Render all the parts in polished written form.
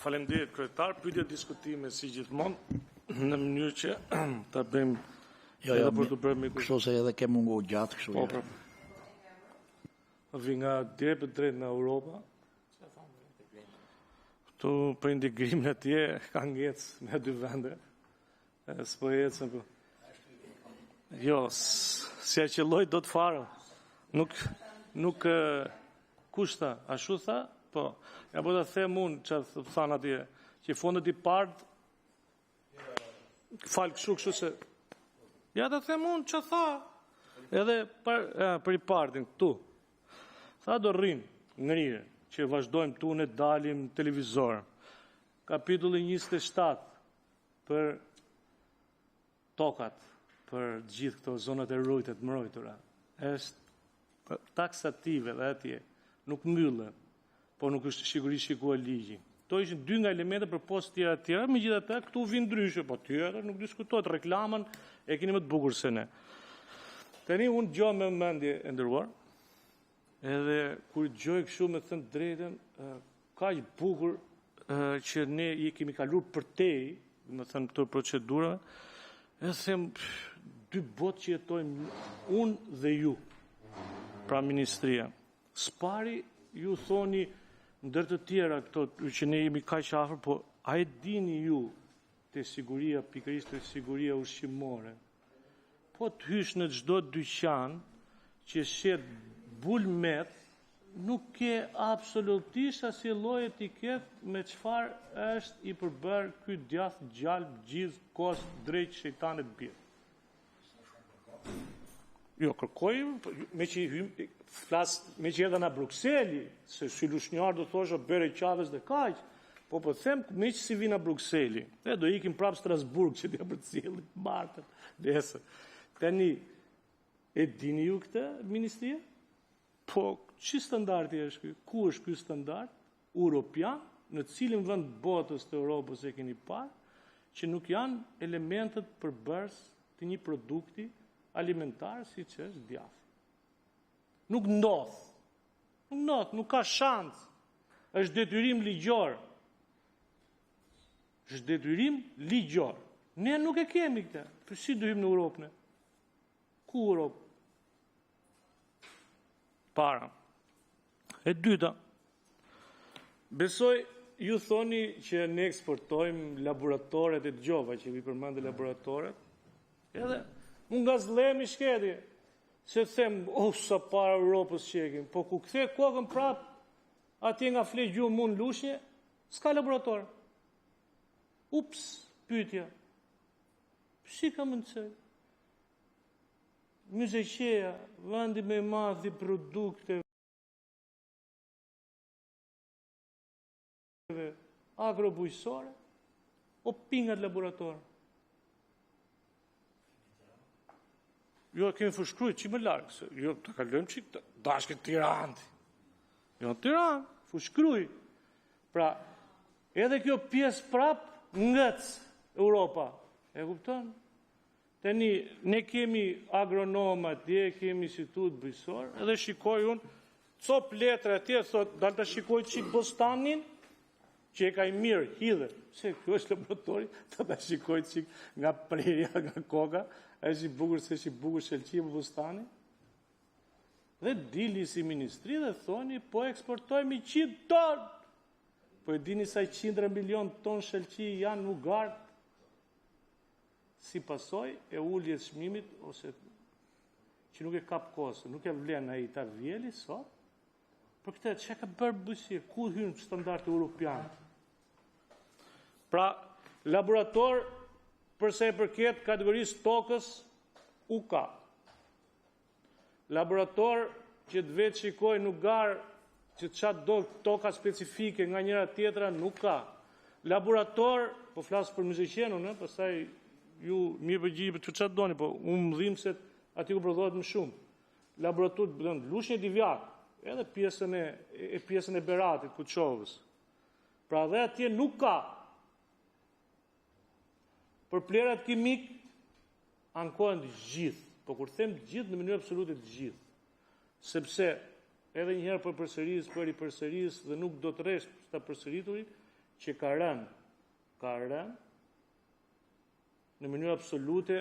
Faleminderit, kryetar! Pyetje diskutime, si gjithmonë, në mënyrë që ta bëjmë Jo, jo, për të bërë me kështu se edhe ke munguar gjatë, kështu. Po, po. Vi nga drejtpërdrejt nga Europa. Këtu për integrimin atje ka ngec me dy vende. S'po ecën po. Jo, s'ia qëlloj dot fare. Nuk nuk kush tha? Ashtu tha? Po. Ja po ta them unë çfarë thanë atje, që fondet IPARD fal kështu kështu se Ja ta them unë çfarë tha. Edhe për, e, për IPARD-in këtu. Tha do rrim ngrirë, që vazhdojmë këtu ne dalim në televizor. Kapitulli 27 për tokat, për të gjithë këto zonat e ruajtura, të mbrojtura. Është taksative dhe atje, nuk mbyllen, po nuk është sigurisht shikuar ligji. Këto ishin dy nga elementet përpos tjera të tjera, megjithatë këtu vin ndryshe, po tjera nuk diskutohet, reklamën e keni më të bukur se ne. Tani unë dëgjoj me mendje e nderuar, edhe kur dëgjoj kështu me thënë të drejtën, kaq bukur që ne i kemi kaluar përtej, do të thënë këto procedura, edhe them pff, dy botë që jetojmë unë dhe ju, pra ministria. S'pari ju thoni ndër të tjera këto që ne jemi kaq afër, po a e dini ju te siguria, pikërisht te siguria ushqimore? Po të hysh në çdo dyqan që shet bulmet, nuk ke absolutisht asnjë lloj etiket me çfarë është i përbërë ky djath, gjalp, gjizë, kos, drejt shejtanit bir. Jo, kërkoj, po, me që i hym, flas, me që erdha nga Brukseli, se si lushnjar do thosha bere qavës dhe kaq, po po them me që si vi nga Brukseli, e do ikim prapë Strasburg që t'ja përcjellim martën, nesër. Tani, e dini ju këtë ministria? Po, ç'i standardi është ky? Ku është ky standard europian? Në cilin vend botës të Europës e keni parë që nuk janë elementët përbërës të një produkti alimentar siç është djathi? Nuk ndodh. Nuk ndodh, nuk ka shans. Është detyrim ligjor. Është detyrim ligjor. Ne nuk e kemi këtë. Po si do hyjmë në Europë ne? Ku Europë? Para. E dyta, besoj ju thoni që ne eksportojmë laboratoret e dëgjova që vi përmendë laboratoret, edhe unë nga zllemi shketi, se them, oh, sa para Europës që e kemi, po ku kthe kokën prap atje nga fle gjumë unë Lushnje, s'ka laborator. Ups, pyetja. Si ka mundësi? Myzeqeja, vendi më i madh i produkteve agrobujqësore, o pingat laborator. Jo, kemi Fushë-Krujë, që më largë, se jo, të kalojmë që të dashke Tiranë. Jo, Tiranë, Fushë-Krujë. Pra, edhe kjo pjesë prap ngëc Europa. E kupton? Tani, ne kemi agronom atje, kemi institut bujqësor, edhe shikoj unë, cop letra atje, thot, dal ta shikoj çik bostanin, që e ka i mirë, hidhet. Pse, kjo është laboratori, ta ta shikoj çik nga prerja, nga koka, është i bukur, se është i bukur shelqi bostani. Dhe dili si ministri dhe thoni, po eksportojmë 100 ton. Po e dini sa qindra milion ton shelqi janë në gardë? Si pasoj e uljes çmimit ose që nuk e kap kosë, nuk e vlen ai ta vjeli sot. Për këtë çka ka bërë bujqësia? Ku hyn standardi europian? Pra, laborator për sa i përket kategorisë tokës u ka. Laborator që të vetë shikoj nuk garë që ça do toka specifike nga njëra tjetra nuk ka. Laborator, po flas për Myzeqenë unë, pastaj ju mirë përgjigje për çfarë doni, po unë më dhimbset aty ku prodhohet më shumë. Laborator, do të thënë, Lushnjë Divjak, edhe pjesën e, e pjesën e Beratit, Kuçovës. Pra dhe atje nuk ka. Për plerat kimik ankohen të gjithë, po kur them të gjithë në mënyrë absolute të gjithë. Sepse edhe një herë po përsëris, po ripërsëris dhe nuk do të rresht ta përsërituri, Që ka rënë, ka rënë në mënyrë absolute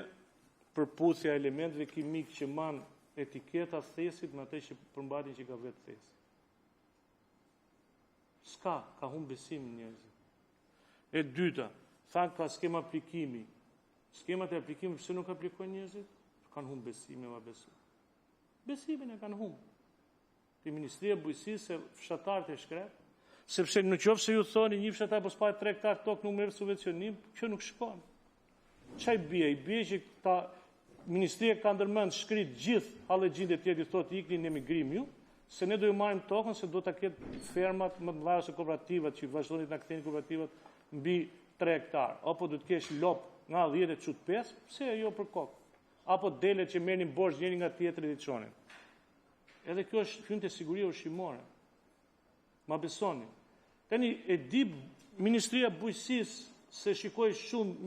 përputhja e elementëve kimikë që mban etiketa e thesit me atë që përmbajtjen që ka vetë thesi. S'ka, ka humbë besimin njerëzit. E dyta, tha ka skema aplikimi. Skemat e aplikimit pse nuk aplikojnë njerëzit? Kanë humbë besimin, ma besu. Besimin e kanë humbë. Te Ministria e Bujqësisë se fshatarët e shkretë, sepse në qoftë se ju thoni një fshatar po s'pa 3 hektar tokë nuk merr subvencionim, kjo nuk shkon. Ça i bie? I bie që ta ministria ka ndërmend shkrit gjithë hallexhinjtë e tjerë i thotë ikni në emigrim ju, se ne do ju marrim tokën se do ta ketë fermat më të mëdha ose kooperativat që vazhdoni të na ktheni kooperativat mbi 3 hektar, apo do të kesh lop nga 10 e çut 5, pse jo për kokë? Apo delet që merrnin borxh njëri nga tjetri dhe çonin. Edhe kjo është hyn te siguria ushqimore. Ma besoni. Tani e di Ministria e Bujqësisë se shikoj shumë.